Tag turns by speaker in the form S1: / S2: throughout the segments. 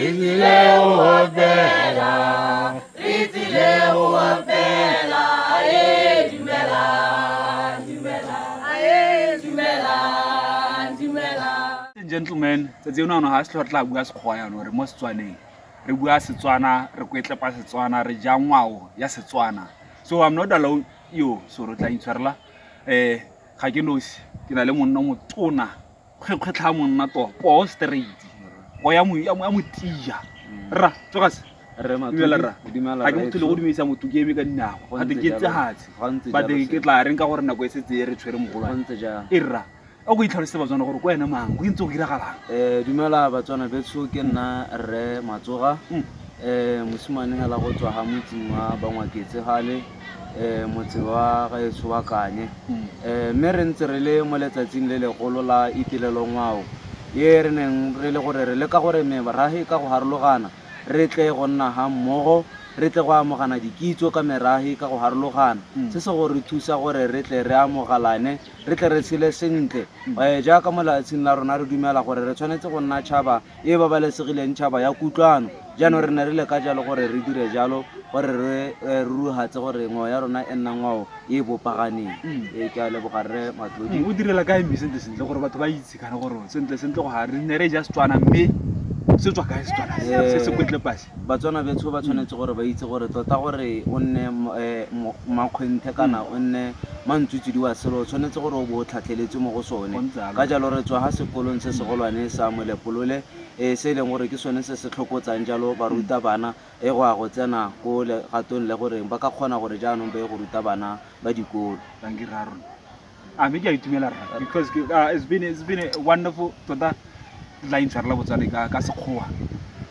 S1: Re tsile go opela, re tsile go opela, ae dumelang, dumelang, ae dumelang, dumelang.
S2: Gentlemen, tsatsi eno ano ga se tlhole re tla bua Sekgowa jaanong, re mo Setswaneng. Re bua Setswana, re kwetlepa Setswana, re ja ngwao ya Setswana. So I'm not alone, yo, so re tla intshwarela. Ga ke nosi, ke na le monna o motona, kgwekgwetlha monna to, poo straight, poo ya motia. Rra, tsoga se.
S3: Rre Mathodi,
S2: Dumela rra.
S3: dumela
S2: Ga ke motho le go
S3: rraetsho.
S2: dumedisa motho ke eme ka dinao.
S3: Go
S2: Ga
S3: ntse
S2: ke
S3: jalo.
S2: tsegatse.
S3: Go ntse
S2: But
S3: jalo,
S2: ke
S3: sir.
S2: tla reng ka gore nako e setse e re tshwere
S3: Go
S2: mogolwane.
S3: ntse jalo.
S2: E rra, o ko itlhalosetse Batswana gore ko wena mang, go ntse go diragalang.
S3: Dumela Batswana betsho, ke nna Rre Matsoga. Mosimane hela go tswa ga motseng wa Bangwaketse gale, motse wa gaetsho wa Kanye. Mme re ntse re le mo letsatsing le legolo la ipelelo ngwao e re neng re le gore re leka gore merahe ka go harologana re tle go nna ga mmogo, re tle go amogana dikitso ka merahe ka go harologana. Se se go re thusa gore re tle re amogalane, re tle re tshele sentle. Jaaka mo lefatsheng la rona re dumela gore re tshwanetse go nna tšhaba e e babalesegileng, tšhaba ya kutlwano. Jaanong re ne re leka jalo gore re dire jalo gore re rurugatse gore ngwao ya rona e nna ngwao e e bopaganeng. Ee, ke a leboga Rre Matlodi.
S2: O direla kae mme sentle sentle gore batho ba itse kana gore sentle sentle go ga re ne re ja Setswana mme se tswa kae Setswana se se kwetlepase?
S3: Batswana betsho ba tshwanetse gore ba itse gore tota gore o nne makgwenthe kana o nne mantsutsudi wa selo, o tshwanetse gore o bo o tlhatlheletswe mo go sone. Ka jalo re tswa ga sekolong se segolwane sa Molepolole, se e leng gore ke sone se se tlhokotsang jalo barutabana e go ya go tsena ko legatong le goreng ba ka kgona gore jaanong ba ye go ruta bana ba dikolo.
S2: Dankie rra rona. A mme ke a itumela rra because it's been a wonderful tota tla intshwarela Botswana ka Sekgowa.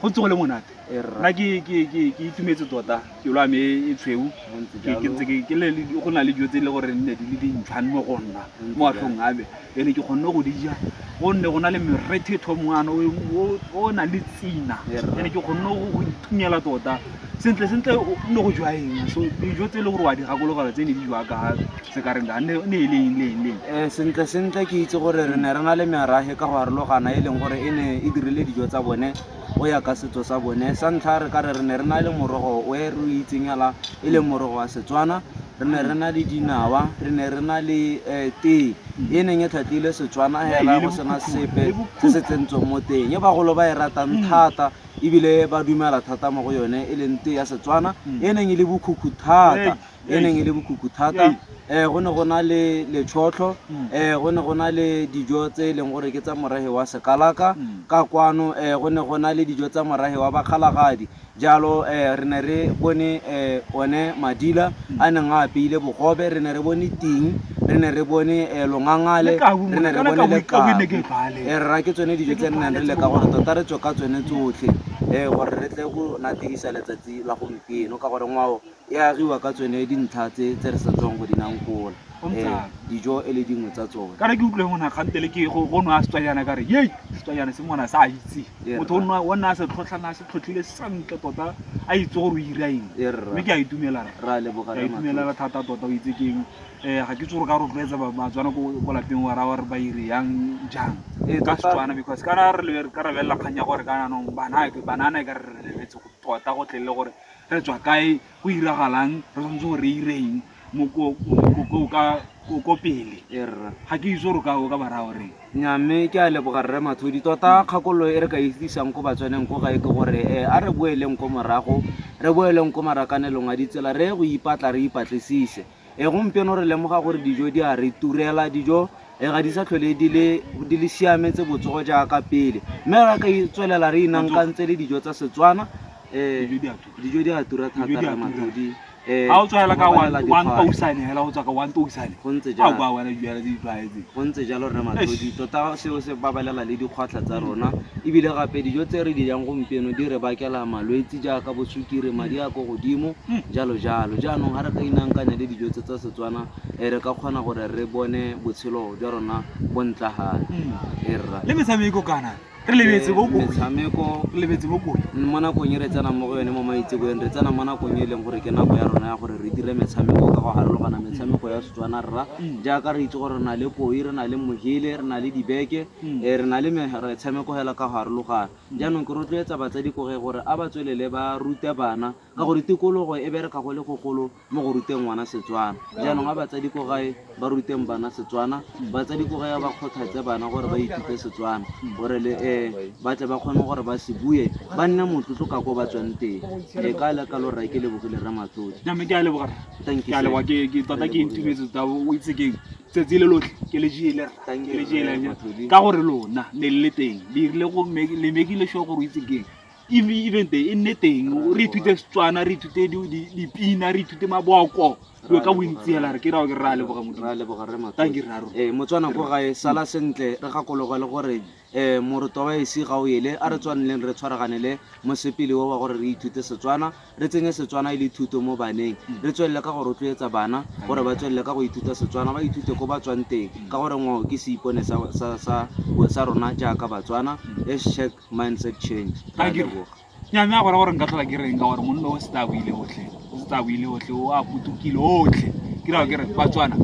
S2: Go ntse go le monate.
S3: Ee, rra.
S2: Nna ke itumetse tota, pelo ya me e tshweu.
S3: Go ntse
S2: Ke
S3: jalo.
S2: ntse ke le go na le dijo tse e le gore nne di le dintšhwane mo go nna,
S3: Go ntse
S2: mo matlhong a me. Ene ke kgonne go di ja, gonne go na le morethetho mongwe o nang le tsina.
S3: Ee, rra.
S2: Ene ke kgonne go itumela tota. Sentle sentle ne go jewa eng? So dijo tse e le gore wa di gakologelwa tse ne di jewa ka se ka reng ne e le eng le eng le eng?
S3: Sentle sentle ke itse gore re ne re na le merahe ka go harologana e leng gore e ne e dirile dijo tsa bone go ya ka setso sa bone. Sa ntlha re ka re re ne re na le morogo o e re o itseng hela e leng morogo wa Setswana, re ne re na le dinawa, re ne re na le tee e neng e tlhatlhile Setswana hela go sena sepe se se tsentsweng mo teng, e bagolo ba e ratang thata ebile ba dumela thata mo go yone, e leng tee ya Setswana e neng e le bokhukhu thata, e neng e le bokhukhu thata. Go ne go na le letšhotlho, go ne go na le dijo tse e leng gore ke tsa morahe wa Sekalaka ka kwano, go ne go na le dijo tsa morahe wa Bakgalagadi. Jalo re ne re bone one madila a neng a apeile bogobe, re ne re bone ting, re ne re bone longangale, re ne re bone lekabu. Rra, ke tsone dijo tse re neng re leka gore tota re tswe ka tsone tsotlhe, gore re tle go natefisa letsatsi la gompieno, ka gore ngwao e agiwa ka tsone dintlha tse tse re sa tswang go di nankola, dijo e le dingwe tsa tsone.
S2: Kana ke utlwe ngwana kgantele ke go nwa Setswanyana ka re yei, Setswanyana se ngwana sa itse. Motho o nna a se tlhotlhana, a se tlhotlhile sentle tota, a itse gore o ira eng. Mme ke a itumela rra.
S3: Ra leboga,
S2: Ke a itumela thata tota, o itse ke eng. Ga ke itse gore o ka rotloetsa Batswana ko lapeng wa raya gore ba ire yang jang ka Setswana, because kana re ka re belela kgang ya gore kana jaanong banana e ka re re lebetse tota gotlhelele gore re tswa kae, go iragalang, re tshwanetse gore re ireng mo ko pele.
S3: Ee, rra.
S2: Ga ke itse gore o ka ba raya goreng.
S3: Nnyaa, mme ke a leboga Rre Mathodi. Tota kgakololo e re ka e isang ko Batswaneng ko gae ke gore a re boeleng ko morago, re boeleng ko marakanelong a ditsela, re ye go ipatla, re ipatlisise. Gompieno re lemoga gore dijo di a re turela, dijo ga di sa tlhole di le di le siametse botsogo jaaka pele. Mme re ka tswelela re inankantse le dijo tsa Setswana,
S2: Dijo di a tura.
S3: Dijo di a tura thata,
S2: Dijo di a
S3: Rre
S2: tura.
S3: Mathodi.
S2: Ga o tswa hela ka
S3: Go babalela
S2: one
S3: dikgwaya.
S2: thousand hela, o tswa ka 1,000.
S3: Go ntse
S2: A
S3: jalo.
S2: kwa wena dijo hela tse di tlwaetseng.
S3: Go ntse jalo, Rre Mathodi. Tota seo se babalela le dikgwatlha tsa rona. Ebile gape dijo tse re di jang gompieno di re bakela malwetsi jaaka bo sukiri, madi a ko godimo, jalo jalo. Jaanong ga re ka inaakanya le dijo tse tsa Setswana, re ka kgona gore re bone botshelo jwa rona bo ntlagale. Ee, rra.
S2: Le metshameko kana. Re lebetse bo koi.
S3: Metshameko.
S2: Re lebetse bo koi.
S3: Mo nakong e re tsenang mo go yone mo maitseboeng, re tsena mo nakong e leng gore ke nako ya rona ya gore re dire metshameko ka go harologana, metshameko ya Setswana rra. Jaaka re itse gore re na le koi, re na le mohele, re na le dibeke, re na le metshameko hela ka go harologana. Jaanong ke rotloetsa batsadi ko gae gore a ba tswelele ba rute bana, ka gore tikologo e bereka go le gogolo mo go ruteng ngwana Setswana. Jaanong a batsadi ko gae ba ruteng bana Setswana, batsadi ko gae ba kgothatse bana gore ba ithute Setswana, gore le ba tle ba kgone gore ba se bue, ba nne motlotlo ka ko ba tswang teng. Ka le ka lorra ke lebogile rre Matlodi.
S2: Mme ke a leboga rra.
S3: Thank you,
S2: Ke a
S3: sir.
S2: leboga, ke tota ke intumetse tota, o itse keng, tsatsi le lotlhe ke le jele rra.
S3: Thank
S2: Ke
S3: you,
S2: le jele
S3: rre Matlodi.
S2: Ka gore lona ne le le teng, le irile go le mekile sure gore o itse keng, event e nne teng, re ithute Setswana, re ithute dipina, re ithute maboko, dilo ka bontsi hela. Re ke ra ke re a leboga Modimo.
S3: Ra leboga rre Matlodi.
S2: Thank you, rra rona.
S3: Motswana ko gae, sala sentle, re gakologelwe gore moroto wa esi ga o ele. A re tswaneleng re tshwaraganele mosepele o wa gore re ithute Setswana, re tsenye Setswana e le thuto mo baneng, re tswelele ka go rotloetsa bana gore ba tswelele ka go ithuta Setswana, ba ithute ko ba tswang teng, ka gore ngwao ke seipone sa rona jaaka Batswana. #MindsetChange. Ra
S2: Thank you.
S3: leboga.
S2: Nya mme a gora gore nka tlhola ke reng, ka gore monna o setse a buile otlhe, o setse a buile otlhe, o a putukile otlhe. Ke raya ke re Batswana,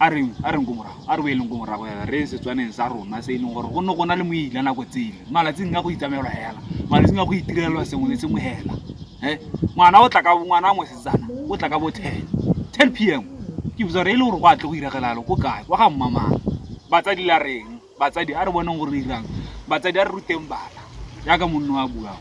S2: a reng ko morago, a re boeleng ko morago hela, re Setswaneng sa rona se e leng gore go ne go na le moila nako tsele. Malatsing a go itsamaelwa hela, malatsing a go itirelwa sengwe le sengwe hela. Ngwana o tla ka, ngwana wa mosetsana o tla ka bo 10 p.m. Ke botsa gore e le gore go a tle go iragelalo ko kae, kwa ga mmamang? Batsadi la reng? Batsadi, a re boneng gore re irang. Batsadi, a re ruteng bana jaaka monno a buang.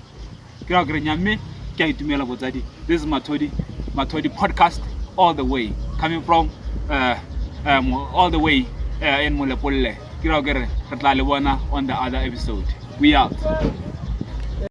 S2: Ke ra kere nya, mme ke a itumela botsadi. This is Mathodi, Mathodi Podcast, all the way coming from all the way in Molepolole. Ke ra kere re tla le bona on the other episode. We out.